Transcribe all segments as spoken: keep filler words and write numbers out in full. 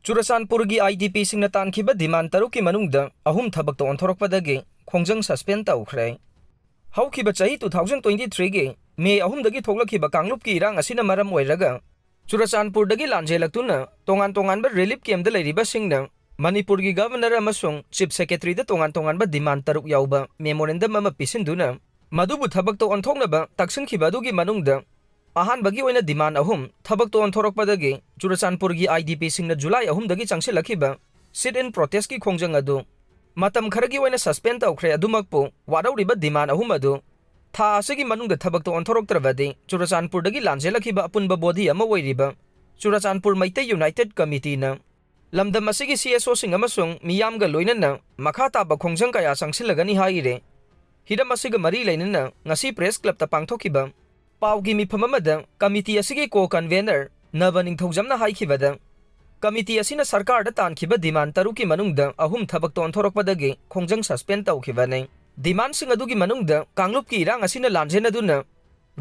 ꯆꯨꯔꯆꯥꯟꯄꯨꯔꯒꯤ IDPꯁꯤꯡꯅ ꯇꯥꯟꯈꯤꯕ demand ꯇꯔꯨꯛꯀꯤ ꯃꯅꯨꯡꯗ ꯑꯍꯨꯝ ꯊꯕꯛꯇ ꯑꯣꯟꯊꯣꯔꯛꯄꯗꯒꯤ ꯈꯣꯡꯖꯪ suspend ꯇꯧꯈ꯭ꯔꯦ꯫ ꯍꯧꯈꯤꯕ ꯆꯍꯤ two thousand twenty threeꯒꯤ May ꯑꯍꯨꯝꯗꯒꯤ ꯊꯣꯛꯂꯛꯈꯤꯕ ꯀꯥꯡꯂꯨꯞꯀꯤ ꯏꯔꯥꯡ ꯑꯁꯤꯅ ꯃꯔꯝ ꯑꯣꯏꯔꯒ ꯆꯨꯔꯆꯥꯟꯄꯨꯔꯗꯒꯤ ꯂꯥꯟꯖꯦꯜꯂꯛꯇꯨꯅ ꯇꯣꯉꯥꯟ ꯇꯣꯉꯥꯟꯕ relief campꯇ ꯂꯩꯔꯤꯕꯁꯤꯡꯅ ꯃꯅꯤꯄꯨꯔꯒꯤ Governor ꯑꯃꯁꯨꯡ Chief Secretaryꯗ ꯇꯣꯉꯥꯟ ꯇꯣꯉꯥꯟꯕ demand ꯇꯔꯨꯛ ꯌꯥꯎꯕ memorandum ꯑꯃ ꯄꯤꯁꯤꯟꯗꯨꯅ ꯃꯗꯨꯕꯨ ꯊꯕꯛꯇ ꯑꯣꯟꯊꯣꯛꯅꯕ ꯇꯛꯁꯤꯟꯈꯤꯕ ꯑꯗꯨꯒꯤ ꯃꯅꯨꯡꯗ ꯑꯍꯥꯟꯕꯒꯤ ꯑꯣꯏꯅ demand ꯑꯍꯨꯝ ꯊꯕꯛꯇ ꯑꯣꯟꯊꯣꯔꯛꯄꯗꯒꯤ ꯆꯨꯔꯆꯥꯟꯄꯨꯔꯒꯤ IDPꯁꯤꯡꯅ July ꯑꯍꯨꯝꯗꯒꯤ ꯆꯪꯁꯤꯜꯂꯛꯈꯤꯕ sit-in protestꯀꯤ ꯈꯣꯡꯖꯪ ꯑꯗꯨ ꯃꯇꯝ ꯈꯔꯒꯤ ꯑꯣꯏꯅ suspend ꯇꯧꯈ꯭ꯔꯦ꯫ ꯑꯗꯨꯃꯛꯄꯨ ꯋꯥꯔꯧꯔꯤꯕ demand ꯑꯍꯨꯝ ꯑꯗꯨ ꯊꯥ ꯑꯁꯤꯒꯤ ꯃꯅꯨꯡꯗ ꯊꯕꯛꯇ ꯑꯣꯟꯊꯣꯔꯛꯇ꯭ꯔꯕꯗꯤ ꯆꯨꯔꯆꯥꯟꯄꯨꯔꯗꯒꯤ ꯂꯥꯟꯖꯦꯜꯂꯛꯈꯤꯕ ꯑꯄꯨꯟꯕ body ꯑꯃ ꯑꯣꯏꯔꯤꯕ ꯆꯨꯔꯆꯥꯟꯄꯨꯔ ꯃꯩꯇꯩ United Committeeꯅ ꯂꯝꯗꯝ ꯑꯁꯤꯒꯤ CSOꯁꯤꯡ ꯑꯃꯁꯨꯡ ꯃꯤꯌꯥꯝꯒ ꯂꯣꯏꯅꯅ ꯃꯈꯥ ꯇꯥꯕ ꯈꯣꯡꯖꯪ ꯀꯌꯥ ꯆꯪꯁꯤꯜꯂꯒꯅꯤ ꯍꯥꯏꯔꯦ꯫ ꯍꯤꯔꯝ ꯑꯁꯤꯒ ꯃꯔꯤ ꯂꯩꯅꯅ ꯉꯁꯤ Press Clubꯇ ꯄꯥꯡꯊꯣꯛꯈꯤꯕ ꯄꯥꯎꯒꯤ ꯃꯤꯐꯝ ꯑꯃꯗ committee ꯑꯁꯤꯒꯤ co-convener ꯅꯕ ꯅꯤꯡꯊꯧꯖꯝꯅ ꯍꯥꯏꯈꯤꯕꯗ, committee ꯑꯁꯤꯅ ꯁꯔꯀꯥꯔꯗ ꯇꯥꯟꯈꯤꯕ demand ꯇꯔꯨꯛꯀꯤ ꯃꯅꯨꯡꯗ ꯑꯍꯨꯝ ꯊꯕꯛꯇ ꯑꯣꯟꯊꯣꯔꯛꯄꯗꯒꯤ ꯈꯣꯡꯖꯪ suspend ꯇꯧꯈꯤꯕꯅꯤ꯫ Demandꯁꯤꯡ ꯑꯗꯨꯒꯤ ꯃꯅꯨꯡꯗ ꯀꯥꯡꯂꯨꯞꯀꯤ ꯏꯔꯥꯡ ꯑꯁꯤꯅ ꯂꯥꯟꯖꯦꯟꯅꯗꯨꯅ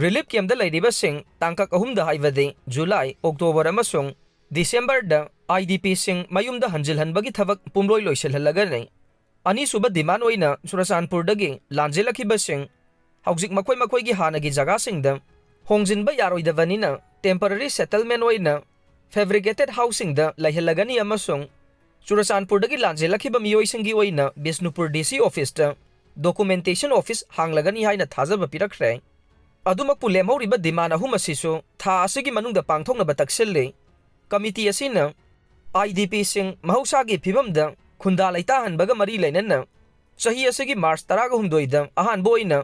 relief campꯇ ꯂꯩꯔꯤꯕꯁꯤꯡ ꯇꯥꯡꯀꯛ ꯑꯍꯨꯝꯗ, ꯍꯥꯏꯕꯗꯤ July, October ꯑꯃꯁꯨꯡ Decemberꯗ IDPꯁꯤꯡ ꯃꯌꯨꯝꯗ ꯍꯟꯖꯤꯜꯍꯟꯕꯒꯤ ꯊꯕꯛ ꯄꯨꯝꯂꯣꯏ ꯂꯣꯏꯁꯤꯜꯍꯜꯂꯒꯅꯤ꯫ ꯑꯅꯤꯁꯨꯕ demand ꯑꯣꯏꯅ ꯆꯨꯔꯆꯥꯟꯄꯨꯔꯗꯒꯤ ꯂꯥꯟꯖꯦꯜꯂꯛꯈꯤꯕꯁꯤꯡ ꯍꯧꯖꯤꯛ ꯃꯈꯣꯏ ꯃꯈꯣꯏꯒꯤ ꯍꯥꯟꯅꯒꯤ ꯖꯒꯥꯁꯤꯡꯗ ꯍꯣꯡꯖꯤꯟꯕ ꯌꯥꯔꯣꯏꯗꯕꯅꯤꯅ temporary settlement ꯑꯣꯏꯅ fabricated houseꯁꯤꯡꯗ ꯂꯩꯍꯜꯂꯒꯅꯤ ꯑꯃꯁꯨꯡ ꯆꯨꯔꯆꯥꯟꯄꯨꯔꯗꯒꯤ ꯂꯥꯟꯖꯦꯜꯂꯛꯈꯤꯕ ꯃꯤꯑꯣꯏꯁꯤꯡꯒꯤ ꯑꯣꯏꯅ ꯕꯤꯁꯅꯨꯄꯨꯔ DC officeꯇ documentation office ꯍꯥꯡꯂꯒꯅꯤ ꯍꯥꯏꯅ ꯊꯥꯖꯕ ꯄꯤꯔꯛꯈ꯭ꯔꯦ꯫ ꯑꯗꯨꯃꯛꯄꯨ ꯂꯦꯝꯍꯧꯔꯤꯕ demand ꯑꯍꯨꯝ ꯑꯁꯤꯁꯨ ꯊꯥ ꯑꯁꯤꯒꯤ ꯃꯅꯨꯡꯗ ꯄꯥꯡꯊꯣꯛꯅꯕ ꯇꯛꯁꯤꯜꯂꯤ꯫ Committee ꯑꯁꯤꯅ IDPꯁꯤꯡ ꯃꯍꯧꯁꯥꯒꯤ ꯐꯤꯕꯝꯗ ꯈꯨꯟꯗꯥ ꯂꯩꯇꯥꯍꯟꯕꯒ ꯃꯔꯤ ꯂꯩꯅꯅ ꯆꯍꯤ ꯑꯁꯤꯒꯤ March ꯇꯔꯥꯒ ꯍꯨꯝꯗꯣꯏꯗ ꯑꯍꯥꯟꯕ ꯑꯣꯏꯅ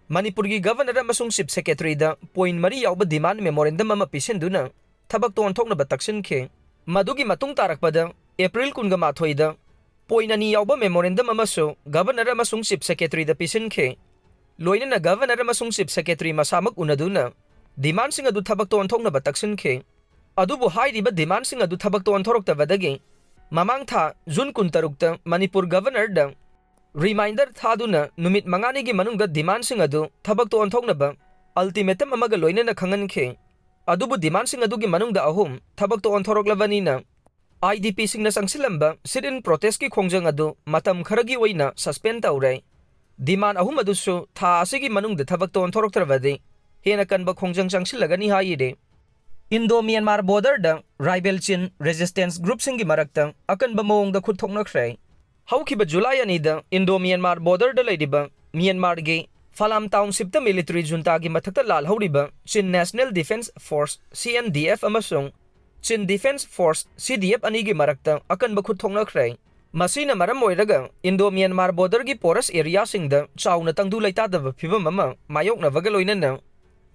ꯃꯅꯤꯄꯨꯔꯒꯤ Governor ꯑꯃꯁꯨꯡ Chief Secretaryꯗ point ꯃꯔꯤ ꯌꯥꯎꯕ demand memorandum ꯑꯃ ꯄꯤꯁꯤꯟꯗꯨꯅ ꯊꯕꯛꯇ ꯑꯣꯟꯊꯣꯛꯅꯕ ꯇꯛꯁꯤꯟꯈꯤ꯫ ꯃꯗꯨꯒꯤ ꯃꯇꯨꯡ ꯇꯥꯔꯛꯄꯗ April ꯀꯨꯟꯒ ꯃꯥꯊꯣꯏꯗ point ꯑꯅꯤ ꯌꯥꯎꯕ memorandum ꯑꯃꯁꯨ Governor ꯑꯃꯁꯨꯡ Chief Secretaryꯗ ꯄꯤꯁꯤꯟꯈꯤ꯫ ꯂꯣꯏꯅꯅ Governor ꯑꯃꯁꯨꯡ Chief Secretary ꯃꯁꯥꯃꯛ ꯎꯅꯗꯨꯅ demandꯁꯤꯡ ꯑꯗꯨ ꯊꯕꯛꯇ ꯑꯣꯟꯊꯣꯛꯅꯕ ꯇꯛꯁꯤꯟꯈꯤ꯫ ꯑꯗꯨꯕꯨ ꯍꯥꯏꯔꯤꯕ demandꯁꯤꯡ ꯑꯗꯨ ꯊꯕꯛꯇ ꯑꯣꯟꯊꯣꯔꯛꯇꯕꯗꯒꯤ ꯃꯃꯥꯡ ꯊꯥ June ꯀꯨꯟꯇꯔꯨꯛꯇ ꯃꯅꯤꯄꯨꯔ Governorꯗ reminder ꯊꯥꯗꯨꯅ ꯅꯨꯃꯤꯠ ꯃꯉꯥꯅꯤꯒꯤ ꯃꯅꯨꯡꯗ demandꯁꯤꯡ ꯑꯗꯨ ꯊꯕꯛꯇ ꯑꯣꯟꯊꯣꯛꯅꯕ ultimatum ꯑꯃꯒ ꯂꯣꯏꯅꯅ ꯈꯪꯍꯟꯈꯤ꯫ ꯑꯗꯨꯕꯨ demandꯁꯤꯡ ꯑꯗꯨꯒꯤ ꯃꯅꯨꯡꯗ ꯑꯍꯨꯝ ꯊꯕꯛꯇ ꯑꯣꯟꯊꯣꯔꯛꯂꯕꯅꯤꯅ ꯑꯥꯏ ꯗꯤ ꯄꯤꯁꯤꯡꯅ ꯆꯪꯁꯤꯜꯂꯝꯕ sit-in protest-ꯀꯤ ꯈꯣꯡꯖꯪ ꯑꯗꯨ ꯃꯇꯝ ꯈꯔꯒꯤ ꯑꯣꯏꯅ suspend ꯇꯧꯔꯦ꯫ Demand ꯑꯍꯨꯝ ꯑꯗꯨꯁꯨ ꯊꯥ ꯑꯁꯤꯒꯤ ꯃꯅꯨꯡꯗ ꯊꯕꯛꯇ ꯑꯣꯟꯊꯣꯔꯛꯇ꯭ꯔꯕꯗꯤ ꯍꯦꯟꯅ ꯀꯟꯕ ꯈꯣꯡꯖꯪ ꯆꯪꯁꯤꯜꯂꯒꯅꯤ ꯍꯥꯏꯔꯤ꯫ Indo-Myanmar border-ꯗ rival Chin resistance group-ꯁꯤꯡꯒꯤ ꯃꯔꯛꯇ ꯑꯀꯟꯕ ꯃꯑꯣꯡꯗ ꯈꯨꯠ ꯊꯣꯛꯅꯈ꯭ꯔꯦ꯫ ꯍꯧꯈꯤꯕ July ꯑꯅꯤꯗ Indo-Myanmar border-ꯗ ꯂꯩꯔꯤꯕ ꯃ꯭ꯌꯥꯟꯃꯥꯔꯒꯤ ꯐꯥꯂꯥꯝ township-ꯇ military junta-ꯒꯤ ꯃꯊꯛꯇ ꯂꯥꯜꯍꯧꯔꯤꯕ Chin National Defence Force, C N D F, ꯑꯃꯁꯨꯡ Chin Defence Force, C D F, ꯑꯅꯤꯒꯤ ꯃꯔꯛꯇ ꯑꯀꯟꯕ ꯈꯨꯠ ꯊꯣꯛꯅꯈ꯭ꯔꯦ꯫ ꯃꯁꯤꯅ ꯃꯔꯝ ꯑꯣꯏꯔꯒ Indo-Myanmar border-ꯒꯤ porous area-ꯁꯤꯡꯗ ꯆꯥꯎꯅ ꯇꯪꯗꯨ ꯂꯩꯇꯥꯗꯕ ꯐꯤꯚꯝ ꯑꯃ ꯃꯥꯌꯣꯛꯅꯕꯒ ꯂꯣꯏꯅꯅ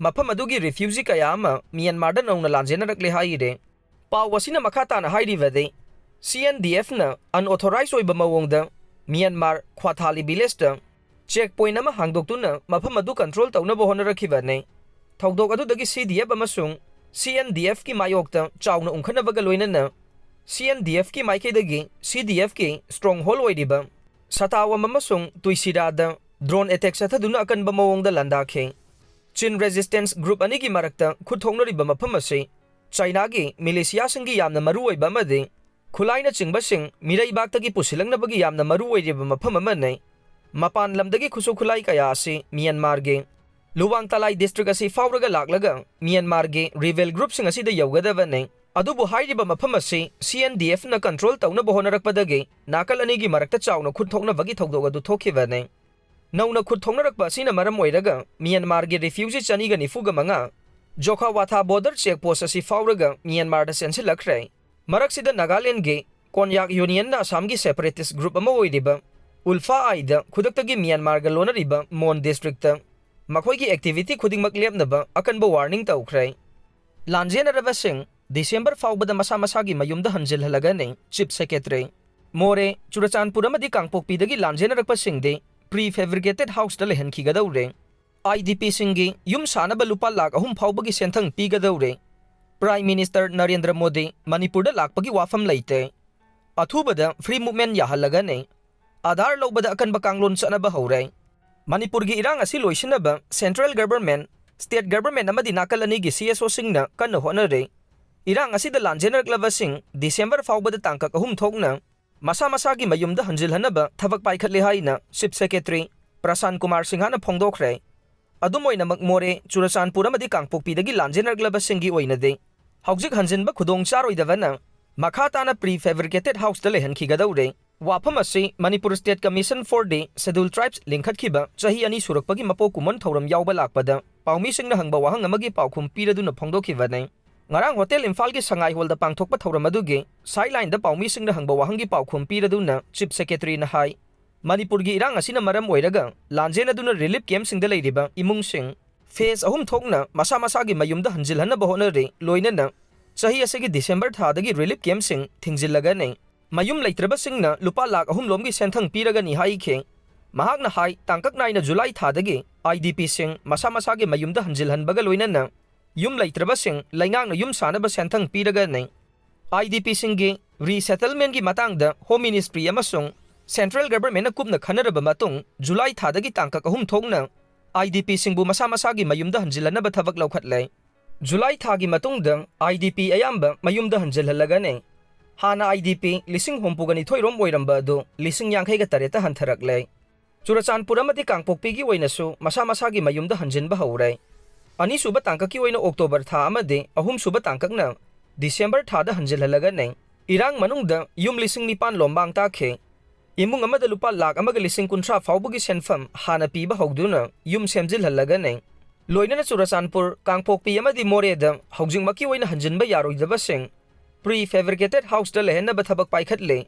ꯃꯐꯝ ꯑꯗꯨꯒꯤ refugee ꯀꯌꯥ ꯑꯃ ꯃ꯭ꯌꯥꯟꯃꯥꯔꯗ ꯅꯧꯅ ꯂꯥꯟꯖꯦꯟꯅꯔꯛꯂꯦ ꯍꯥꯏꯔꯦ꯫ ꯄꯥꯎ ꯑꯁꯤꯅ ꯃꯈꯥ ꯇꯥꯅ ꯍꯥꯏꯔꯤꯕꯗꯤ, C N D F-ꯅ unauthorized ꯑꯣꯏꯕ ꯃꯑꯣꯡꯗ ꯃ꯭ꯌꯥꯟꯃꯥꯔ ꯈ꯭ꯋꯥꯊꯥꯂꯤ village-ꯇ check point ꯑꯃ ꯍꯥꯡꯗꯣꯛꯇꯨꯅ ꯃꯐꯝ ꯑꯗꯨ control ꯇꯧꯅꯕ ꯍꯣꯠꯅꯔꯛꯈꯤꯕꯅꯤ꯫ ꯊꯧꯗꯣꯛ ꯑꯗꯨꯗꯒꯤ C D F ꯑꯃꯁꯨꯡ C N D F-ꯀꯤ ꯃꯥꯌꯣꯛꯇ ꯆꯥꯎꯅ ꯎꯪꯈꯠꯅꯕꯒ ꯂꯣꯏꯅꯅ C N D F-ꯀꯤ ꯃꯥꯏꯀꯩꯗꯒꯤ C D F-ꯀꯤ stronghold ꯑꯣꯏꯔꯤꯕ ꯁꯇꯥꯋꯝ ꯑꯃꯁꯨꯡ ꯇꯨꯏꯁꯤꯔꯥꯗ drone attack ꯆꯠꯊꯗꯨꯅ ꯑꯀꯟꯕ ꯃꯑꯣꯡꯗ ꯂꯥꯟꯗꯥꯈꯤ꯫ Chin resistance group ꯑꯅꯤꯒꯤ ꯃꯔꯛꯇ ꯈꯨꯠ ꯊꯣꯛꯅꯔꯤꯕ ꯃꯐꯝ ꯑꯁꯤ ꯆꯥꯏꯅꯥꯒꯤ militia-ꯁꯤꯡꯒꯤ ꯌꯥꯝꯅ ꯃꯔꯨꯑꯣꯏꯕ ꯑꯃꯗꯤ ꯈꯨꯠꯂꯥꯏꯅꯆꯤꯡꯕꯁꯤꯡ ꯃꯤꯔꯩꯕꯥꯛꯇꯒꯤ ꯄꯨꯁꯤꯜꯂꯛꯅꯕꯒꯤ ꯌꯥꯝꯅ ꯃꯔꯨꯑꯣꯏꯔꯤꯕ ꯃꯐꯝ ꯑꯃꯅꯤ꯫ ꯃꯄꯥꯟ ꯂꯝꯗꯒꯤ ꯈꯨꯠꯁꯨ ꯈꯨꯠꯂꯥꯏ ꯀꯌꯥ ꯑꯁꯤ ꯃ꯭ꯌꯥꯟꯃꯥꯔꯒꯤ ꯂꯨꯋꯥꯡ ꯇꯂꯥꯏ district ꯑꯁꯤ ꯐꯥꯎꯔꯒ ꯂꯥꯛꯂꯒ ꯃ꯭ꯌꯥꯟꯃꯥꯔꯒꯤ rebel group-ꯁꯤꯡ ꯑꯁꯤꯗ ꯌꯧꯒꯗꯕꯅꯤ꯫ ꯑꯗꯨꯕꯨ ꯍꯥꯏꯔꯤꯕ ꯃꯐꯝ ꯑꯁꯤ C N D F-ꯅ control ꯇꯧꯅꯕ ꯍꯣꯠꯅꯔꯛꯄꯗꯒꯤ ꯅꯥꯀꯜ ꯑꯅꯤꯒꯤ ꯃꯔꯛꯇ ꯆꯥꯎꯅ ꯈꯨꯠ ꯊꯣꯛꯅꯕꯒꯤ ꯊꯧꯗꯣꯛ ꯑꯗꯨ ꯊꯣꯛꯈꯤꯕꯅꯤ꯫ ꯅꯧꯅ ꯈꯨꯠ ꯊꯣꯛꯅꯔꯛꯄ ꯑꯁꯤꯅ ꯃꯔꯝ ꯑꯣꯏꯔꯒ ꯃ꯭ꯌꯥꯟꯃꯥꯔꯒꯤ refugee ꯆꯅꯤꯒ ꯅꯤꯐꯨꯒ ꯃꯉꯥ ꯖꯣꯈꯥꯋꯥꯊꯥ border check post ꯑꯁꯤ ꯐꯥꯎꯔꯒ ꯃ꯭ꯌꯥꯟꯃꯥꯔꯗ ꯆꯦꯟꯁꯤꯜꯂꯛꯈ꯭ꯔꯦ꯫ ꯃꯔꯛꯁꯤꯗ ꯅꯥꯒꯥꯂꯦꯟꯒꯤ ꯀꯣꯟꯌꯥꯛ Union-ꯅ ꯑꯁꯥꯝꯒꯤ separatist group ꯑꯃ ꯑꯣꯏꯔꯤꯕ ꯎꯜꯐꯥ ꯑꯥꯏꯗ ꯈꯨꯗꯛꯇꯒꯤ ꯃ꯭ꯌꯥꯟꯃꯥꯔꯒ ꯂꯣꯟꯅꯔꯤꯕ ꯃꯣꯟ district-ꯇ ꯃꯈꯣꯏꯒꯤ activity ꯈꯨꯗꯤꯡꯃꯛ ꯂꯦꯞꯅꯕ ꯑꯀꯟꯕ warning ꯇꯧꯈ꯭ꯔꯦ꯫ ꯂꯥꯟꯖꯦꯟꯅꯔꯕꯁꯤꯡ December ꯐꯥꯎꯕꯗ ꯃꯁꯥ ꯃꯁꯥꯒꯤ ꯃꯌꯨꯝꯗ ꯍꯟꯖꯤꯜꯍꯜꯂꯒꯅꯤ, Chief Secretary꯫ ꯃꯣꯔꯦ, ꯆꯨꯔꯆꯥꯟꯄꯨꯔ ꯑꯃꯗꯤ ꯀꯥꯡꯄꯣꯛꯄꯤꯗꯒꯤ ꯂꯥꯟꯖꯦꯟꯅꯔꯛꯄꯁꯤꯡꯗꯤ prefabricated house-ꯇ ꯂꯩꯍꯟꯈꯤꯒꯗꯧꯔꯦ꯫ I D P-ꯁꯤꯡꯒꯤ ꯌꯨꯝ ꯁꯥꯅꯕ ꯂꯨꯄꯥ ꯂꯥꯈ ꯑꯍꯨꯝ ꯐꯥꯎꯕꯒꯤ ꯁꯦꯟꯊꯪ ꯄꯤꯒꯗꯧꯔꯦ꯫ Prime Minister ꯅꯔꯦꯟꯗ꯭ꯔ ꯃꯣꯗꯤ ꯃꯅꯤꯄꯨꯔꯗ ꯂꯥꯛꯄꯒꯤ ꯋꯥꯐꯝ ꯂꯩꯇꯦ꯫ ꯑꯊꯨꯕꯗ free movement ꯌꯥꯍꯜꯂꯒꯅꯤ꯫ ꯑꯥꯙꯥꯔ ꯂꯧꯕꯗ ꯑꯀꯟꯕ ꯀꯥꯡꯂꯣꯟ ꯆꯠꯅꯕ ꯍꯧꯔꯦ꯫ ꯃꯅꯤꯄꯨꯔꯒꯤ ꯏꯔꯥꯡ ꯑꯁꯤ ꯂꯣꯏꯁꯤꯟꯅꯕ central government, state government ꯑꯃꯗꯤ ꯅꯥꯀꯜ ꯑꯅꯤꯒꯤ C S O-ꯁꯤꯡꯅ ꯀꯟꯅ ꯍꯣꯠꯅꯔꯤ꯫ ꯏꯔꯥꯡ ꯑꯁꯤꯗ ꯂꯥꯟꯖꯦꯟꯅꯔꯛꯂꯕꯁꯤꯡ ꯗꯤꯁꯦꯝꯕꯔ ꯐꯥꯎꯕꯗ ꯇꯥꯡꯀꯛ ꯑꯍꯨꯝ ꯊꯣꯛꯅ ꯃꯁꯥ ꯃꯁꯥꯒꯤ ꯃꯌꯨꯝꯗ ꯍꯟꯖꯤꯜꯍꯟꯅꯕ ꯊꯕꯛ ꯄꯥꯏꯈꯠꯂꯦ ꯍꯥꯏꯅ Chief Secretary ꯄ꯭ꯔꯁꯥꯟ ꯀꯨꯃꯥꯔ ꯁꯤꯡꯍꯅ ꯐꯣꯡꯗꯣꯛꯈ꯭ꯔꯦ꯫ ꯑꯗꯨꯝ ꯑꯣꯏꯅꯃꯛ, ꯃꯣꯔꯦ, ꯆꯨꯔꯆꯥꯟꯄꯨꯔ ꯑꯃꯗꯤ ꯀꯥꯡꯄꯣꯛꯄꯤꯗꯒꯤ ꯂꯥꯟꯖꯦꯟꯅꯔꯛꯂꯕꯁꯤꯡꯒꯤ ꯑꯣꯏꯅꯗꯤ ꯍꯧꯖꯤꯛ ꯍꯟꯖꯤꯟꯕ ꯈꯨꯗꯣꯡ ꯆꯥꯔꯣꯏꯗꯕꯅ ꯃꯈꯥ ꯇꯥꯅ pre fabricated houseꯇ ꯂꯩꯍꯟꯈꯤꯒꯗꯧꯔꯦ꯫ ꯋꯥꯐꯝ ꯑꯁꯤ Manipur State Commission for the Scheduled Tribes ꯂꯤꯡꯈꯠꯈꯤꯕ ꯆꯍꯤ ꯑꯅꯤ ꯁꯨꯔꯛꯄꯒꯤ ꯃꯄꯣꯛ ꯀꯨꯝꯑꯣꯟ ꯊꯧꯔꯝ ꯌꯥꯎꯕ ꯂꯥꯛꯄꯗ ꯄꯥꯎꯃꯤꯁꯤꯡꯅ ꯍꯪꯕ ꯋꯥꯍꯪ ꯑꯃꯒꯤ ꯄꯥꯎꯈꯨꯝ ꯄꯤꯔꯗꯨꯅ ꯐꯣꯡꯗꯣꯛꯈꯤꯕꯅꯤ꯫ ꯉꯔꯥꯡ ꯍꯣꯇꯦꯜ ꯏꯝꯐꯥꯜꯒꯤ ꯁꯉꯥꯏ ꯍꯣꯜꯗ ꯄꯥꯡꯊꯣꯛꯄ ꯊꯧꯔꯝ ꯑꯗꯨꯒꯤ sideline ꯗ ꯄꯥꯎꯃꯤꯁꯤꯡꯅ ꯍꯪꯕ ꯋꯥꯍꯪꯒꯤ ꯄꯥꯎꯈꯨꯝ ꯄꯤꯔꯗꯨꯅ Chief Secretary ꯅ ꯍꯥꯏ, ꯃꯅꯤꯄꯨꯔꯒꯤ ꯏꯔꯥꯡ ꯑꯁꯤꯅ ꯃꯔꯝ ꯑꯣꯏꯔꯒ ꯂꯥꯟꯖꯦꯟꯅꯗꯨꯅ relief camp ꯁꯤꯡꯗ ꯂꯩꯔꯤꯕ ꯏꯃꯨꯡꯁꯤꯡ phase ꯑꯍꯨꯝ ꯊꯣꯛꯅ ꯃꯁꯥ ꯃꯁꯥꯒꯤ ꯃꯌꯨꯝꯗ ꯍꯟꯖꯤꯜꯍꯟꯅꯕ ꯍꯣꯠꯅꯔꯤ꯫ ꯂꯣꯏꯅꯅ ꯆꯍꯤ ꯑꯁꯤꯒꯤ ꯗꯤꯁꯦꯝꯕꯔ ꯊꯥꯗꯒꯤ relief camp ꯁꯤꯡ ꯊꯤꯡꯖꯤꯜꯂꯒꯅꯤ꯫ ꯃꯌꯨꯝ ꯂꯩꯇ꯭ꯔꯕꯁꯤꯡꯅ ꯂꯨꯄꯥ ꯂꯥꯈ ꯑꯍꯨꯝ ꯂꯣꯝꯒꯤ ꯁꯦꯟꯊꯪ ꯄꯤꯔꯒꯅꯤ ꯍꯥꯏꯈꯤ꯫ ꯃꯍꯥꯛꯅ ꯍꯥꯏ, ꯇꯥꯡꯀꯛ ꯅꯥꯏꯅ ꯖꯨꯂꯥꯏ ꯊꯥꯗꯒꯤ IDP ꯁꯤꯡ ꯃꯁꯥ ꯃꯁꯥꯒꯤ ꯃꯌꯨꯝꯗ ꯍꯟꯖꯤꯜꯍꯟꯕꯒ ꯂꯣꯏꯅꯅ ꯌꯨꯝ ꯂꯩꯇ꯭ꯔꯕꯁꯤꯡ ꯂꯩꯉꯥꯛꯅ ꯌꯨꯝ ꯁꯥꯅꯕ ꯁꯦꯟꯊꯪ ꯄꯤꯔꯒꯅꯤ꯫ IDP ꯁꯤꯡꯒꯤ resettlement ꯀꯤ ꯃꯇꯥꯡꯗ Home Ministry ꯑꯃꯁꯨꯡ Central Government ꯅ ꯀꯨꯞꯅ ꯈꯟꯅꯔꯕ ꯃꯇꯨꯡ, ꯖꯨꯂꯥꯏ ꯊꯥꯗꯒꯤ ꯇꯥꯡꯀꯛ ꯑꯍꯨꯝ ꯊꯣꯛꯅ IDP ꯁꯤꯡꯕꯨ ꯃꯁꯥ ꯃꯁꯥꯒꯤ ꯃꯌꯨꯝꯗ ꯍꯟꯖꯤꯜꯍꯟꯅꯕ ꯊꯕꯛ ꯂꯧꯈꯠꯂꯦ꯫ ꯖꯨꯂꯥꯏ ꯊꯥꯒꯤ ꯃꯇꯨꯡꯗ IDP ꯑꯌꯥꯝꯕ ꯃꯌꯨꯝꯗ ꯍꯟꯖꯤꯜꯍꯜꯂꯒꯅꯤ꯫ ꯍꯥꯟꯅ IDP ꯂꯤꯁꯤꯡ ꯍꯨꯝꯐꯨꯒ ꯅꯤꯊꯣꯏ ꯔꯣꯝ ꯑꯣꯏꯔꯝꯕ ꯑꯗꯨ ꯂꯤꯁꯤꯡ ꯌꯥꯡꯈꯩꯒ ꯇꯔꯦꯠꯇ ꯍꯟꯊꯔꯛꯂꯦ꯫ ꯆꯨꯔꯆꯥꯟꯄꯨꯔ ꯑꯃꯗꯤ ꯀꯥꯡꯄꯣꯛꯄꯤꯒꯤ ꯑꯣꯏꯅꯁꯨ ꯃꯁꯥ ꯃꯁꯥꯒꯤ ꯃꯌꯨꯝꯗ ꯍꯟꯖꯤꯟꯕ ꯍꯧꯔꯦ꯫ ꯑꯅꯤꯁꯨꯕ ꯇꯥꯡꯀꯛꯀꯤ ꯑꯣꯏꯅ ꯑꯣꯛꯇꯣꯕꯔ ꯊꯥ ꯑꯃꯗꯤ ꯑꯍꯨꯝꯁꯨꯕ ꯇꯥꯡꯀꯛꯅ ꯗꯤꯁꯦꯝꯕꯔ ꯊꯥꯗ ꯍꯟꯖꯤꯜꯍꯜꯂꯒꯅꯤ꯫ ꯏꯔꯥꯡ ꯃꯅꯨꯡꯗ ꯌꯨꯝ ꯂꯤꯁꯤꯡ ꯅꯤꯄꯥꯟ ꯂꯣꯝ ꯃꯥꯡ ꯇꯥꯛꯈꯤ꯫ ꯏꯃꯨꯡ ꯑꯃꯗ ꯂꯨꯄꯥ ꯂꯥꯈ ꯑꯃꯒ ꯂꯤꯁꯤꯡ ꯀꯨꯟꯊ꯭ꯔꯥ ꯐꯥꯎꯕꯒꯤ ꯁꯦꯟꯐꯝ ꯍꯥꯟꯅ ꯄꯤꯕ ꯍꯧꯗꯨꯅ ꯌꯨꯝ ꯁꯦꯝꯖꯤꯜꯍꯜꯂꯒꯅꯤ꯫ ꯂꯣꯏꯅꯅ ꯆꯨꯔꯆꯥꯟꯄꯨꯔ, ꯀꯥꯡꯄꯣꯛꯄꯤ ꯑꯃꯗꯤ ꯃꯣꯔꯦꯗ ꯍꯧꯖꯤꯛꯃꯛꯀꯤ ꯑꯣꯏꯅ ꯍꯟꯖꯤꯟꯕ ꯌꯥꯔꯣꯏꯗꯕꯁꯤꯡ pre fabricated houseꯇ ꯂꯩꯍꯟꯅꯕ ꯊꯕꯛ ꯄꯥꯏꯈꯠꯂꯦ꯫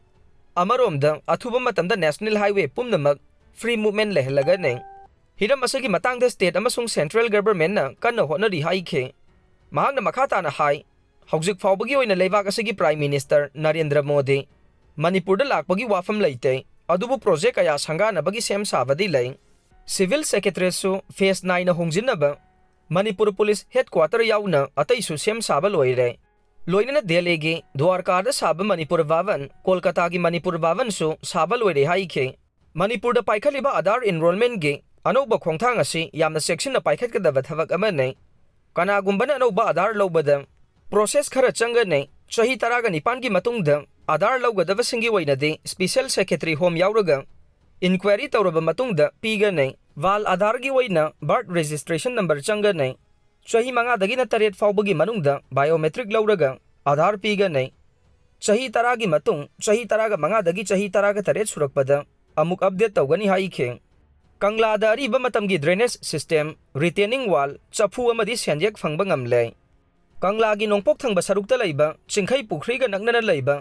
ꯑꯃꯔꯣꯝꯗ, ꯑꯊꯨꯕ ꯃꯇꯝꯗ National Highway ꯄꯨꯝꯅꯃꯛ free movement ꯂꯩꯍꯜꯂꯒꯅꯤ꯫ ꯍꯤꯔꯝ ꯑꯁꯤꯒꯤ ꯃꯇꯥꯡꯗ state ꯑꯃꯁꯨꯡ central governmentꯅ ꯀꯟꯅ ꯍꯣꯠꯅꯔꯤ ꯍꯥꯏꯈꯤ꯫ ꯃꯍꯥꯛꯅ ꯃꯈꯥ ꯇꯥꯅ ꯍꯥꯏ, ꯍꯧꯖꯤꯛ ꯐꯥꯎꯕꯒꯤ ꯑꯣꯏꯅ ꯂꯩꯕꯥꯛ ꯑꯁꯤꯒꯤ Prime Minister ꯅꯔꯦꯟꯗ꯭ꯔ ꯃꯣꯗꯤ ꯃꯅꯤꯄꯨꯔꯗ ꯂꯥꯛꯄꯒꯤ ꯋꯥꯐꯝ ꯂꯩꯇꯦ, ꯑꯗꯨꯕꯨ project ꯀꯌꯥ ꯁꯪꯒꯥꯅꯕꯒꯤ ꯁꯦꯝ ꯁꯥꯕꯗꯤ ꯂꯩ꯫ Civil Secretaryꯁꯨ phase ꯅꯥꯏꯅ ꯍꯣꯡꯖꯤꯟꯅꯕ ꯃꯅꯤꯄꯨꯔ Police Headquarter ꯌꯥꯎꯅ ꯑꯇꯩꯁꯨ ꯁꯦꯝ ꯁꯥꯕ ꯂꯣꯏꯔꯦ꯫ ꯂꯣꯏꯅꯅ ꯗꯦꯜꯂꯤꯒꯤ ꯗ꯭ꯋꯥꯔꯀꯥꯗ ꯁꯥꯕ ꯃꯅꯤꯄꯨꯔ ꯚꯕꯟ, ꯀꯣꯜꯀꯇꯥꯒꯤ ꯃꯅꯤꯄꯨꯔ ꯚꯕꯟꯁꯨ ꯁꯥꯕ ꯂꯣꯏꯔꯦ ꯍꯥꯏꯈꯤ꯫ ꯃꯅꯤꯄꯨꯔꯗ ꯄꯥꯏꯈꯠꯂꯤꯕ Aadhaar enrollmentꯀꯤ ꯑꯅꯧꯕ ꯈꯣꯡꯊꯥꯡ ꯑꯁꯤ ꯌꯥꯝꯅ ꯆꯦꯛꯁꯤꯟꯅ ꯄꯥꯏꯈꯠꯀꯗꯕ ꯊꯕꯛ ꯑꯃꯅꯤ꯫ ꯀꯅꯥꯒꯨꯝꯕꯅ ꯑꯅꯧꯕ Aadhaar ꯂꯧꯕꯗ ꯄ꯭ꯔꯣꯁꯦꯁ ꯈꯔ ꯆꯪꯒꯅꯤ꯫ ꯆꯍꯤ ꯇꯔꯥꯒ ꯅꯤꯄꯥꯟꯒꯤ ꯃꯇꯨꯡꯗ ꯑꯥꯙꯥꯔ ꯂꯧꯒꯗꯕꯁꯤꯡꯒꯤ ꯑꯣꯏꯅꯗꯤ ꯁ꯭ꯄꯤꯁꯦꯜ ꯁꯦꯀ꯭ꯔꯦꯇꯔꯤ ꯍꯣꯝ ꯌꯥꯎꯔꯒ ꯏꯟꯀ꯭ꯋꯥꯏꯔꯤ ꯇꯧꯔꯕ ꯃꯇꯨꯡꯗ ꯄꯤꯒꯅꯤ꯫ ꯋꯥꯜ ꯑꯥꯙꯥꯔꯒꯤ ꯑꯣꯏꯅ ꯕꯥꯔꯊ ꯔꯦꯖꯤꯁꯇ꯭ꯔꯦꯁꯟ ꯅꯝꯕꯔ ꯆꯪꯒꯅꯤ꯫ ꯆꯍꯤ ꯃꯉꯥꯗꯒꯤꯅ ꯇꯔꯦꯠ ꯐꯥꯎꯕꯒꯤ ꯃꯅꯨꯡꯗ ꯕꯥꯏꯑꯣꯃꯦꯇ꯭ꯔꯤꯛ ꯂꯧꯔꯒ ꯑꯥꯙꯥꯔ ꯄꯤꯒꯅꯤ꯫ ꯆꯍꯤ ꯇꯔꯥꯒꯤ ꯃꯇꯨꯡ, ꯆꯍꯤ ꯇꯔꯥꯒ ꯃꯉꯥꯗꯒꯤ ꯆꯍꯤ ꯇꯔꯥꯒ ꯇꯔꯦꯠ ꯁꯨꯔꯛꯄꯗ ꯑꯃꯨꯛ ꯑꯞꯗꯦꯠ ꯇꯧꯒꯅꯤ ꯍꯥꯏꯈꯤ꯫ ꯀꯪꯂꯥꯗ ꯑꯔꯤꯕ ꯃꯇꯝꯒꯤ ꯗ꯭ꯔꯦꯅꯦꯖ ꯁꯤꯁꯇꯦꯝ, ꯔꯤꯇꯦꯅꯤꯡ ꯋꯥꯜ, ꯆꯐꯨ ꯑꯃꯗꯤ ꯁꯦꯟꯌꯦꯛ ꯐꯪꯕ ꯉꯝꯂꯦ꯫ ꯀꯪꯂꯥꯒꯤ ꯅꯣꯡꯄꯣꯛ ꯊꯪꯕ ꯁꯔꯨꯛꯇ ꯂꯩꯕ ꯆꯤꯡꯈꯩ ꯄꯨꯈ꯭ꯔꯤꯒ ꯅꯛꯅꯅ ꯂꯩꯕ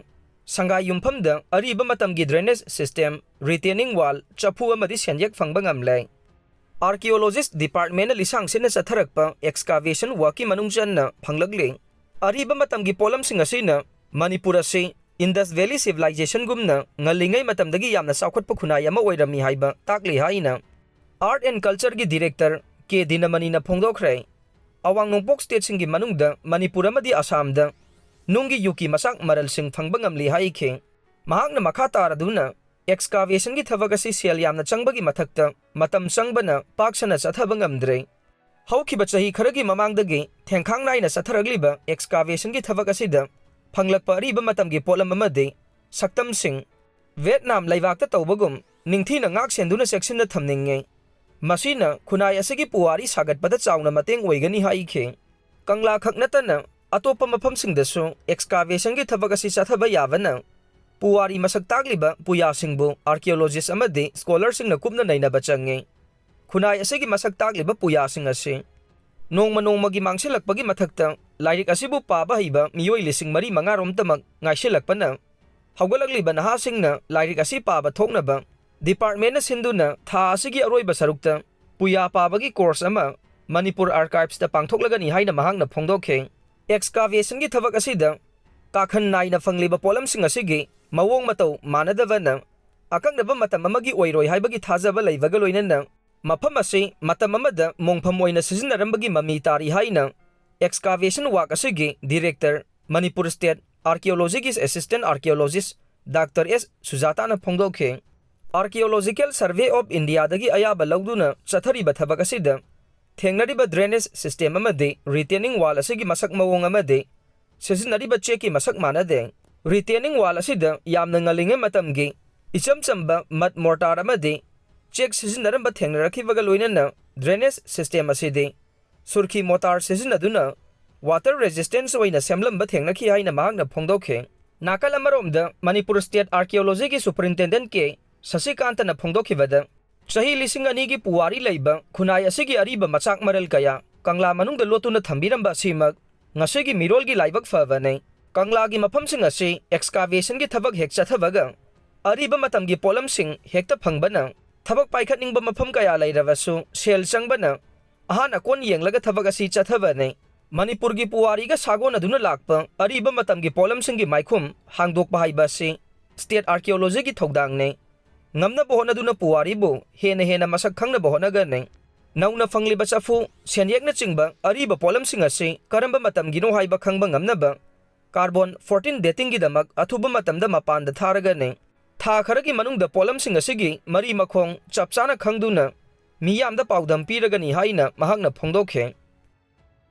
ꯁꯪꯒꯥꯏ ꯌꯨꯝꯐꯝꯗ ꯑꯔꯤꯕ ꯃꯇꯝꯒꯤ ꯗ꯭ꯔꯦꯅꯦꯖ ꯁꯤꯁꯇꯦꯝ, ꯔꯤꯇꯦꯅꯤꯡ ꯋꯥꯜ, ꯆꯐꯨ ꯑꯃꯗꯤ ꯁꯦꯟꯌꯦꯛ ꯐꯪꯕ ꯉꯝꯂꯦ꯫ ꯑꯥꯔꯀꯤꯑꯣꯂꯣꯖꯤꯁ ꯗꯤꯄꯥꯔꯠꯃꯦꯟꯅ ꯂꯤꯁꯥꯡ ꯁꯤꯠꯅ ꯆꯠꯊꯔꯛꯄ ꯑꯦꯛꯁꯀꯥꯚꯦꯁꯟ ꯋꯥꯔꯛꯀꯤ ꯃꯅꯨꯡ ꯆꯟꯅ ꯐꯪꯂꯛꯂꯤ꯫ ꯑꯔꯤꯕ ꯃꯇꯝꯒꯤ ꯄꯣꯠꯂꯝꯁꯤꯡ ꯑꯁꯤꯅ ꯃꯅꯤꯄꯨꯔ ꯑꯁꯤ ꯏꯟꯗꯁ ꯚꯦꯂꯤ ꯁꯤꯚꯤꯂꯥꯏꯖꯦꯁꯟꯒꯨꯝꯅ ꯉꯜꯂꯤꯉꯩ ꯃꯇꯝꯗꯒꯤ ꯌꯥꯝꯅ ꯆꯥꯎꯈꯠꯄ ꯈꯨꯟꯅꯥꯏ ꯑꯃ ꯑꯣꯏꯔꯝꯃꯤ ꯍꯥꯏꯕ ꯇꯥꯛꯂꯤ ꯍꯥꯏꯅ ꯑꯥꯔꯠ ꯑꯦꯟ ꯀꯜꯆꯔꯒꯤ ꯗꯤꯔꯦꯛꯇꯔ ꯀꯦ ꯗꯤꯅꯃꯅꯤꯅ ꯐꯣꯡꯗꯣꯛꯈ꯭ꯔꯦ꯫ ꯑꯋꯥꯡ ꯅꯣꯡꯄꯣꯛ ꯁ꯭ꯇꯦꯠꯁꯤꯡꯒꯤ ꯃꯅꯨꯡꯗ ꯃꯅꯤꯄꯨꯔ ꯑꯃꯗꯤ ꯑꯁꯥꯝꯗ ꯅꯨꯡꯒꯤ ꯌꯨꯒꯤ ꯃꯆꯥꯛ ꯃꯔꯜꯁꯤꯡ ꯐꯪꯕ ꯉꯝꯂꯤ ꯍꯥꯏꯈꯤ꯫ ꯃꯍꯥꯛꯅ ꯃꯈꯥ ꯇꯥꯔꯗꯨꯅ, ꯑꯦꯛꯁꯀꯥꯚꯦꯁꯟꯒꯤ ꯊꯕꯛ ꯑꯁꯤ ꯁꯦꯜ ꯌꯥꯝꯅ ꯆꯪꯕꯒꯤ ꯃꯊꯛꯇ ꯃꯇꯝ ꯆꯪꯕꯅ ꯄꯥꯛ ꯁꯟꯅ ꯆꯠꯊꯕ ꯉꯝꯗ꯭ꯔꯦ꯫ ꯍꯧꯈꯤꯕ ꯆꯍꯤ ꯈꯔꯒꯤ ꯃꯃꯥꯡꯗꯒꯤ ꯊꯦꯡꯈꯥꯡ ꯅꯥꯏꯅ ꯆꯠꯊꯔꯛꯂꯤꯕ ꯑꯦꯛꯁꯀꯥꯚꯦꯁꯟꯒꯤ ꯊꯕꯛ ꯑꯁꯤꯗ ꯐꯪꯂꯛꯄ ꯑꯔꯤꯕ ꯃꯇꯝꯒꯤ ꯄꯣꯠꯂꯝ ꯑꯃꯗꯤ ꯁꯛꯇꯝꯁꯤꯡ, ꯚꯤꯌꯦꯠꯅꯥꯝ ꯂꯩꯕꯥꯛꯇ ꯇꯧꯕꯒꯨꯝ ꯅꯤꯡꯊꯤꯅ ꯉꯥꯛ ꯁꯦꯟꯗꯨꯅ ꯆꯦꯛꯁꯤꯟꯅ ꯊꯝꯅꯤꯡꯉꯤ꯫ ꯃꯁꯤꯅ ꯈꯨꯟꯅꯥꯏ ꯑꯁꯤꯒꯤ ꯄꯨꯋꯥꯔꯤ ꯁꯥꯒꯠꯄꯗ ꯆꯥꯎꯅ ꯃꯇꯦꯡ ꯑꯣꯏꯒꯅꯤ ꯍꯥꯏꯈꯤ꯫ ꯀꯪꯂꯥ ꯈꯛ ꯅꯠꯇꯅ ꯑꯇꯣꯞꯄ ꯃꯐꯝꯁꯤꯡꯗꯁꯨ ꯑꯦꯛꯁꯀꯥꯚꯦꯁꯟꯒꯤ ꯊꯕꯛ ꯑꯁꯤ ꯆꯠꯊꯕ ꯌꯥꯕꯅ ꯄꯨꯋꯥꯔꯤ ꯃꯁꯛ ꯇꯥꯛꯂꯤꯕ ꯄꯨꯌꯥꯁꯤꯡꯕꯨ ꯑꯥꯔꯀꯤꯑꯣꯂꯣꯖꯤꯁ ꯑꯃꯗꯤ ꯁ꯭ꯀꯣꯂꯔꯁꯤꯡꯅ ꯀꯨꯞꯅ ꯅꯩꯅꯕ ꯆꯪꯉꯤ꯫ ꯈꯨꯟꯅꯥꯏ ꯑꯁꯤꯒꯤ ꯃꯁꯛ ꯇꯥꯛꯂꯤꯕ ꯄꯨꯌꯥꯁꯤꯡ ꯑꯁꯤ ꯅꯣꯡꯃ ꯅꯣꯡꯃꯒꯤ ꯃꯥꯡꯁꯤꯜꯂꯛꯄꯒꯤ ꯃꯊꯛꯇ ꯂꯥꯏꯔꯤꯛ ꯑꯁꯤꯕꯨ ꯄꯥꯕ ꯍꯩꯕ ꯃꯤꯑꯣꯏ ꯂꯤꯁꯤꯡ ꯃꯔꯤ ꯃꯉꯥꯔꯣꯝꯇꯃꯛ ꯉꯥꯏꯁꯤꯜꯂꯛꯄꯅ ꯍꯧꯒꯠꯂꯛꯂꯤꯕ ꯅꯍꯥꯁꯤꯡꯅ ꯂꯥꯏꯔꯤꯛ ꯑꯁꯤ ꯄꯥꯕ ꯊꯣꯛꯅꯕ ꯗꯤꯄꯥꯔꯠꯃꯦꯟꯅ ꯁꯤꯟꯗꯨꯅ ꯊꯥ ꯑꯁꯤꯒꯤ ꯑꯔꯣꯏꯕ ꯁꯔꯨꯛꯇ ꯄꯨꯌꯥ ꯄꯥꯕꯒꯤ ꯀꯣꯔꯁ ꯑꯃ ꯃꯅꯤꯄꯨꯔ ꯑꯥꯔꯀꯥꯏꯚꯁꯇ ꯄꯥꯡꯊꯣꯛꯂꯒꯅꯤ ꯍꯥꯏꯅ ꯃꯍꯥꯛꯅ ꯐꯣꯡꯗꯣꯛꯈꯤ꯫ ꯑꯦꯛꯁꯀꯥꯚꯦꯁꯟꯒꯤ ꯊꯕꯛ ꯑꯁꯤꯗ ꯀꯥꯈꯟ ꯅꯥꯏꯅ ꯐꯪꯂꯤꯕ ꯄꯣꯠꯂꯝꯁꯤꯡ ꯑꯁꯤꯒꯤ ꯃꯑꯣꯡ ꯃꯇꯧ ꯃꯥꯟꯅꯗꯕꯅ ꯑꯀꯛꯅꯕ ꯃꯇꯝ ꯑꯃꯒꯤ ꯑꯣꯏꯔꯣꯏ ꯍꯥꯏꯕꯒꯤ ꯊꯥꯖꯕ ꯂꯩꯕꯒ ꯂꯣꯏꯅꯅ ꯃꯐꯝ ꯑꯁꯤ ꯃꯇꯝ ꯑꯃꯗ ꯃꯣꯡꯐꯝ ꯑꯣꯏꯅ ꯁꯤꯖꯤꯟꯅꯔꯝꯕꯒꯤ ꯃꯃꯤ ꯇꯥꯔꯤ ꯍꯥꯏꯅ ꯑꯦꯛꯁꯀꯥꯚꯦꯁꯟ ꯋꯥꯔꯛ ꯑꯁꯤꯒꯤ ꯗꯤꯔꯦꯛꯇꯔ, ꯃꯅꯤꯄꯨꯔ ꯁ꯭ꯇꯦꯠ ꯑꯥꯔꯀꯤꯑꯣꯂꯣꯖꯤꯒꯤ ꯑꯦꯁꯤꯁꯇꯦꯟꯠ ꯑꯥꯔꯀꯤꯑꯣꯂꯣꯖꯤꯁ ꯗꯥꯛꯇꯔ ꯑꯦꯁ ꯁꯨꯖꯥꯇꯥꯅ ꯐꯣꯡꯗꯣꯛꯈꯤ꯫ ꯑꯥꯔꯀꯤꯑꯣꯂꯣꯖꯤꯀꯦꯜ ꯁꯔꯚꯦ ꯑꯣꯐ ꯏꯟꯗꯤꯌꯥꯗꯒꯤ ꯑꯌꯥꯕ ꯂꯧꯗꯨꯅ ꯆꯠꯊꯔꯤꯕ ꯊꯕꯛ ꯑꯁꯤꯗ ꯊꯦꯡꯅꯔꯤꯕ ꯗ꯭ꯔꯦꯅꯦꯖ ꯁꯤꯁꯇꯦꯝ ꯑꯃꯗꯤ ꯔꯤꯇꯦꯅꯤꯡ ꯋꯥꯜ ꯑꯁꯤꯒꯤ ꯃꯁꯛ ꯃꯑꯣꯡ ꯑꯃꯗꯤ ꯁꯤꯖꯤꯟꯅꯔꯤꯕ ꯆꯦꯛꯀꯤ ꯃꯁꯛ ꯃꯥꯟꯅꯗꯦ꯫ Retaining wall ꯑꯁꯤꯗ ꯌꯥꯝꯅ ꯉꯜꯂꯤꯉꯩ ꯃꯇꯝꯒꯤ ꯏꯆꯝ ꯆꯝꯕ mud mortar ꯑꯃꯗꯤ ꯆꯦꯛ ꯁꯤꯖꯤꯟꯅꯔꯝꯕ ꯊꯦꯡꯅꯔꯛꯈꯤꯕꯒ ꯂꯣꯏꯅꯅ drainage system ꯑꯁꯤꯗꯤ ꯁꯨꯔꯈꯤ mortar ꯁꯤꯖꯤꯟꯅꯗꯨꯅ water resistance ꯑꯣꯏꯅ ꯁꯦꯝꯂꯝꯕ ꯊꯦꯡꯅꯈꯤ ꯍꯥꯏꯅ ꯃꯍꯥꯛꯅ ꯐꯣꯡꯗꯣꯛꯈꯤ꯫ ꯅꯥꯀꯜ ꯑꯃꯔꯣꯝꯗ ꯃꯅꯤꯄꯨꯔ State Archaeologyꯒꯤ Superintendent ꯀꯦ ꯁꯁꯤꯀꯥꯟꯇꯅ ꯐꯣꯡꯗꯣꯛꯈꯤꯕꯗ, ꯆꯍꯤ ꯂꯤꯁꯤꯡ ꯑꯅꯤꯒꯤ ꯄꯨꯋꯥꯔꯤ ꯂꯩꯕ ꯈꯨꯟꯅꯥꯏ ꯑꯁꯤꯒꯤ ꯑꯔꯤꯕ ꯃꯆꯥꯛ ꯃꯔꯜ ꯀꯌꯥ ꯀꯪꯂꯥ ꯃꯅꯨꯡꯗ ꯂꯣꯠꯇꯨꯅ ꯊꯝꯕꯤꯔꯝꯕ ꯑꯁꯤꯃꯛ ꯉꯁꯤꯒꯤ ꯃꯤꯔꯣꯜꯒꯤ ꯂꯥꯏꯕꯛ ꯐꯕꯅꯤ꯫ ꯀꯪꯂꯥꯒꯤ ꯃꯐꯝꯁꯤꯡ ꯑꯁꯤ excavationꯒꯤ ꯊꯕꯛ ꯍꯦꯛ ꯆꯠꯊꯕꯒ ꯑꯔꯤꯕ ꯃꯇꯝꯒꯤ ꯄꯣꯠꯂꯝꯁꯤꯡ ꯍꯦꯛꯇ ꯐꯪꯕꯅ ꯊꯕꯛ ꯄꯥꯏꯈꯠꯅꯤꯡꯕ ꯃꯐꯝ ꯀꯌꯥ ꯂꯩꯔꯕꯁꯨ ꯁꯦꯜ ꯆꯪꯕꯅ ꯑꯍꯥꯟ ꯑꯀꯣꯟ ꯌꯦꯡꯂꯒ ꯊꯕꯛ ꯑꯁꯤ ꯆꯠꯊꯕꯅꯤ꯫ ꯃꯅꯤꯄꯨꯔꯒꯤ ꯄꯨꯋꯥꯔꯤꯒ ꯁꯥꯒꯣꯟꯅꯗꯨꯅ ꯂꯥꯛꯄ ꯑꯔꯤꯕ ꯃꯇꯝꯒꯤ ꯄꯣꯠꯂꯝꯁꯤꯡꯒꯤ ꯃꯥꯏꯈꯨꯝ ꯍꯥꯡꯗꯣꯛꯄ ꯍꯥꯏꯕ ꯑꯁꯤ State Archaeologyꯒꯤ ꯊꯧꯗꯥꯡꯅꯤ꯫ ꯉꯝꯅꯕ ꯍꯣꯠꯅꯗꯨꯅ ꯄꯨꯋꯥꯔꯤꯕꯨ ꯍꯦꯟꯅ ꯍꯦꯟꯅ ꯃꯁꯛ ꯈꯪꯅꯕ ꯍꯣꯠꯅꯒꯅꯤ꯫ ꯅꯧꯅ ꯐꯪꯂꯤꯕ ꯆꯐꯨ, ꯁꯦꯟꯌꯦꯛꯅꯆꯤꯡꯕ ꯑꯔꯤꯕ ꯄꯣꯠꯂꯝꯁꯤꯡ ꯑꯁꯤ ꯀꯔꯝꯕ ꯃꯇꯝꯒꯤꯅꯣ ꯍꯥꯏꯕ ꯈꯪꯕ ꯉꯝꯅꯕ carbon fourteen datingꯒꯤꯗꯃꯛ ꯑꯊꯨꯕ ꯃꯇꯝꯗ ꯃꯄꯥꯟꯗ ꯊꯥꯔꯒꯅꯤ꯫ ꯊꯥ ꯈꯔꯒꯤ ꯃꯅꯨꯡꯗ ꯄꯣꯠꯂꯝꯁꯤꯡ ꯑꯁꯤꯒꯤ ꯃꯔꯤ ꯃꯈꯣꯡ ꯆꯞ ꯆꯥꯅ ꯈꯪꯗꯨꯅ ꯃꯤꯌꯥꯝꯗ ꯄꯥꯎꯗꯝ ꯄꯤꯔꯒꯅꯤ ꯍꯥꯏꯅ ꯃꯍꯥꯛꯅ ꯐꯣꯡꯗꯣꯛꯈꯤ꯫